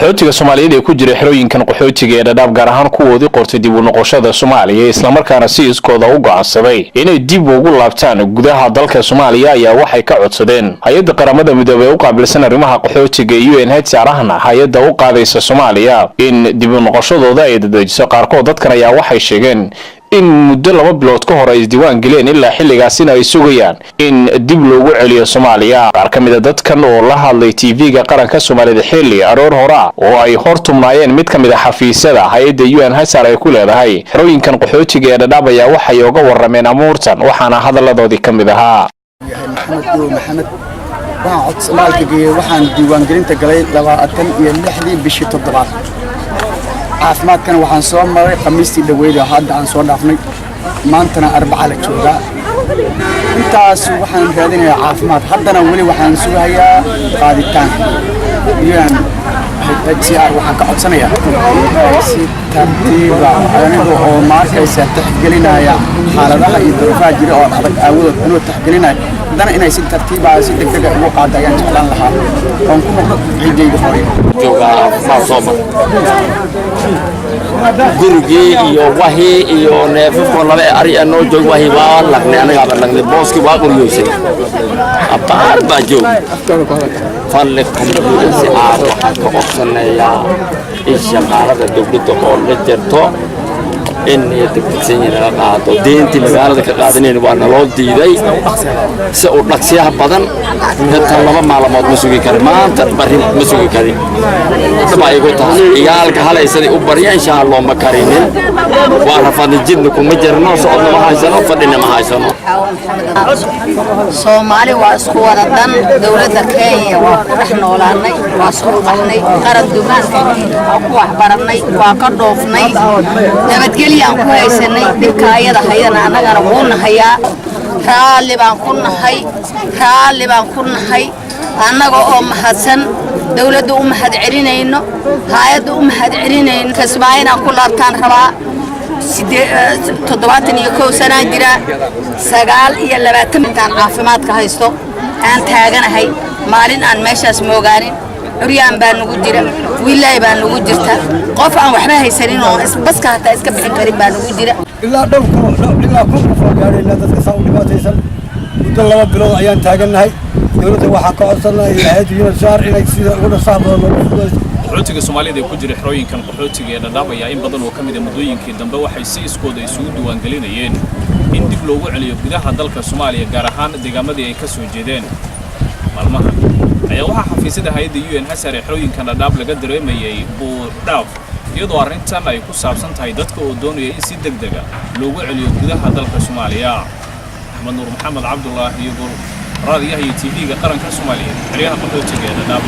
Qaxootiga Soomaaliyeed ee ku jira xerooyinkan qaxootiga ee Dhadhaab, gaar ahaan kuwoodii qortay dib u noqoshada Soomaaliya, islamarkaana si iskooda u go'aansaday inay dib ugu laabtaan gudaha dalka Soomaaliya, ayaa waxay ka codsadeen hay-adda Qaramada Midoobey u qaabilsan arrimaha qaxootiga, UNHCR, ahna hay-adda u qaadaysa Soomaaliya, in dib u noqoshadooda ay dadejiso. Qaarkood dadkan ayaa waxay sheegeen in muddo 2 bilood ka hor ay isdiiwaan geleen, ilaa xilligaasina ay sugayaan in dib loogu celiyo Soomaaliya. Qaar ka mid a dadkan oo la hadlay TV-ga Qaranka Soomaalida xilli aroor hora oo ay hor tumnaayeen mid ka mid a xafiisyada hay-adda UNHCR ay ku leedahay xerooyinkan qaxootiga ee Dhadhaab, ayaa waxay oga warrameen amuurtan, waxaana hadalladoodii ka mid ahaa: Maxamed Durow Maxamed. Waxaan codsmaalka geeyey, waxaan diiwaangelinta galay 26-dii bishii toddobaad. Caafimaadkana waxaan soo maray Khamiistii dhaweyda hadda aan soo dhaafnay, maantana Arbaca la joogaa. Intaas waxaan raadinayaa caafimaad, haddana weli waxaan sugahayaa qaaditaanka. UNHCR waxaan ka codsanayaa in ay si tartiiba, aniga oo ma arkaysa tixgelinaya xaaladaha iyo duruufaha jira oo adag aawadood, anoo tixgelinaya, haddana inay si tartiiba, si degdega ugu qaado ayaan jeclaan lahaa, oon ku noqdo ciiddayda hooyo. Joogaa caafimaad soo mar, gurigii iyo wahii iyo neefafkoo laba ari noo joog, wahii waa lagnay, anagaaba lagnay, booskii waa qoryoysay, abaar baa joog. Fadli UNHCR waxaan ka codsanayaa in shaqaalada dowladda oo la jirto in degdegsan naga qaado. Deyntii magaalada ka qaadanayn waa naloo diiday. Si uu dhaqsiyaha badan, xitaa 2 maalmood ma sugi karin, maanta bari ma sugi karin. Dhaba igu tahay ciyaalka halaysaday u barya, insha Allah ma karinin. Waa rafaadna, jidna kuma jirno, socodna ma haysano, fadhina ma haysano. Soomaali waa isku wada dan. Dowladda Kenya waa ku dhex noolaanay, waa soo qaxnay, qaran dumaanka waa ku waxbarannay, waa ka dhoofnay, nabadgelyaan ku haysanay. Dhibka ayada hayana annagana wuu nahayaa. Raalli baan ku nahay, raalli baan ku nahay, annaga oo mahadsan, dowladda u mahad celinayno, hay-adda u mahad celinayno. Kismaayo inaan ku laabtaan rabaa. 71 sanaan jiraa, 29 intaan caafimaadka haysto aan taaganahay, maalin aan meeshaas moogaanin. Curyaan baa nugu jira, wiilaay baa nugu jirta, qof aan waxba haysanin oo baska hataa iska bixin karin baa nugu jira. Ilaa dhowr kun, ilaa 1000 qof oo gaadhayna dadka saa u dhibaataysan. Muddo 2 bilood ayaan taagannahay. Dowladda waxaan ka codsannahay iyo hay-adda UNHCR inay sida ugu dhasaha badan loogu fududayso. Qaxootiga Soomaalida ee ku jira xerooyinkan qaxootiga ee Dhadhaab ayaa in badan oo ka mid a muddooyinkii dambe waxay si iskooda isugu diiwaangelinayeen in dib loogu celiyo gudaha dalka Soomaaliya, gaar ahaan deegaamadii ay ka soo jeedeen. Maalmahan ayaa waxaa xafiisyada hay-adda UNHCR ee xerooyinkan Dhadhaab laga dareemayay buurdhaaf, iyadoo arrintan ay ku saabsan tahay dadka oo doonaya in si deg dega loogu celiyo gudaha dalka Soomaaliya. Axmed Nuur Maxamed Cabdulaahi Gol, raadiyaha iyo TV-ga Qaranka Soomaaliya, xeryaha qaxootiga ee Dhadhaab.